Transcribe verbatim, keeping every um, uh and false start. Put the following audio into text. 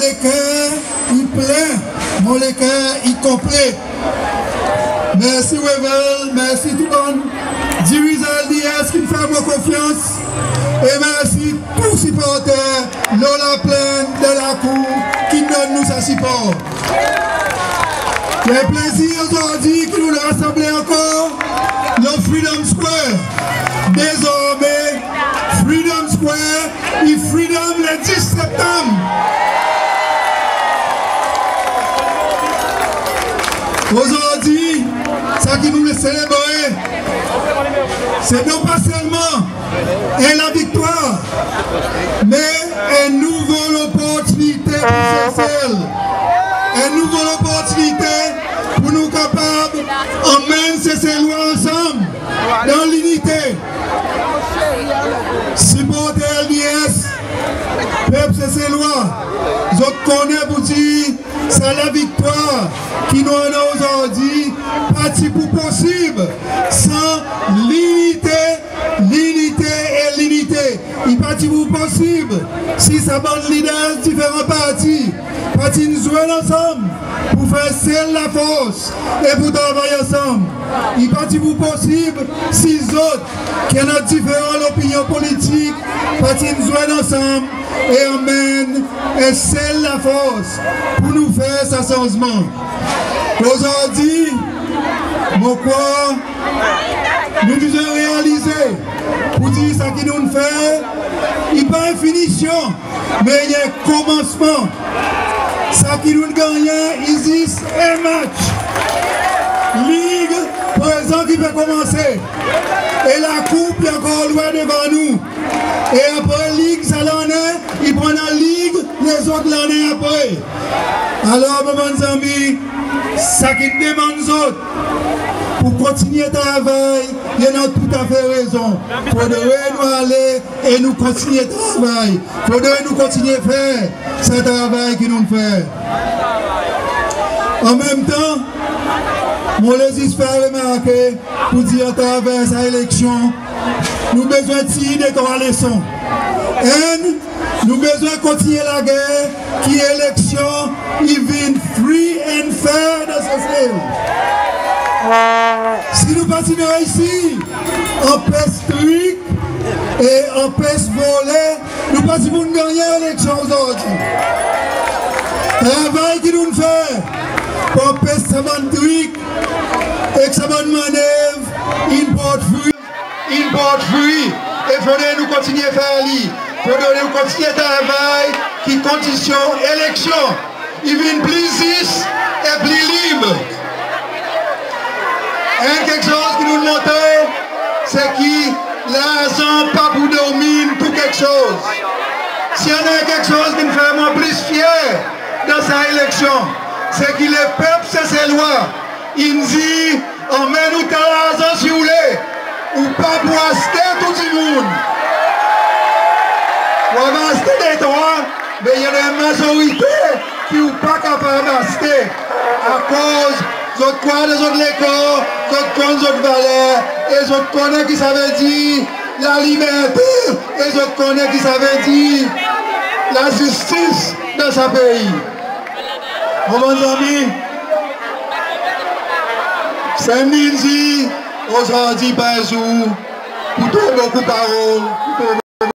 Leker i plen, mon leker i konple. Mersi Wavel, mersi tou bann dirizan LDS ki'n fer mwan konfyans. E mersi tou siporter lo Laplenn, dan lakour, ki'n donn nou sa sipor. I en plezir ozordi ki nou'n rasanble ankor lo Freedom Square. Dezormen, Freedom Square i freedom le dis Septanm. Ozordi, sa ki nou le selebre, se non pa selman en laviktwar, me en nouvo loportinite pour Sesel. En nouvo loportinite pour nou kapab anmenn Seselwa ansanm dan linite. Siporter LDS, pep Seselwa, zot konnen pour dir sa laviktwar ki nou annan ozordi pa ti pou posib san linite, linite e linite. I pa ti pou posib si sa bann lider diferan parti pa ti'n zwenn ansanm pour fer sel lafors e pour travay ansanm. I pa ti pou posib si zot ki annan diferan lopinyon politik pa ti'n zwenn ansanm e anmenn en sel lafors pour nou fer sa sanzman. Ozordi, mon krwar, nou bezwen realize pour dir sa ki nou'n fer, i pa en finisyon, me i en komansman. Sa ki nou'n gannyen, i zis en match. Lig prezan ki pe konmanse. E lakoup i ankor lwen devan nou. E apre lig sa lannen, i pou annan lig lezot lannen apre. Alor, mon bann zanmi, sa ki demann zot pour kontinyen travay, i annan toutafe rezon. Fodre nou ale e nou kontinyen travay. Fodre nou kontinyen fer sa travay ki nou'n fer. Anmenmtan, mon le zis fer remarke pour dir atraver sa eleksyon, nou bezwen tir de trwa leson. Enn, nou bezwen kontinyen lager ki eleksyon i vin free and fair dan Sesel. Si nou pa ti reisi anpes trik e anpes vole, nou pa ti pou gannyen eleksyon ozordi. Travay ki nou'n fer pour anpes sa bann trik ek sa bann manev in port fri, in port fri. E fodre nou kontinyen fer li. Fodre nou kontinyen travay ki kondisyon eleksyon i vin pli zis e pli lib. Enn keksoz ki nou'n montre, se ki larzan pa pou domin tou keksoz. Si i annan keksoz ki'n fer mwan plis fyer dan sa eleksyon, se ki lepep Seselwa in dir, anmenn ou tan larzan si ou le, ou pa pou aste tou dimoun. Ou ava aste detrwa, me i annan en mazorite ki ou pa kapab aste. Akoz zot krwar dan zot lekor, zot konn zot valer, e zot konnen ki savedir laliberte, e zot konnen ki savedir lazistis dan sa pei. Mon bann zanmi, Senn Linn dir, ozordi pa en zour pour tro bokou parol,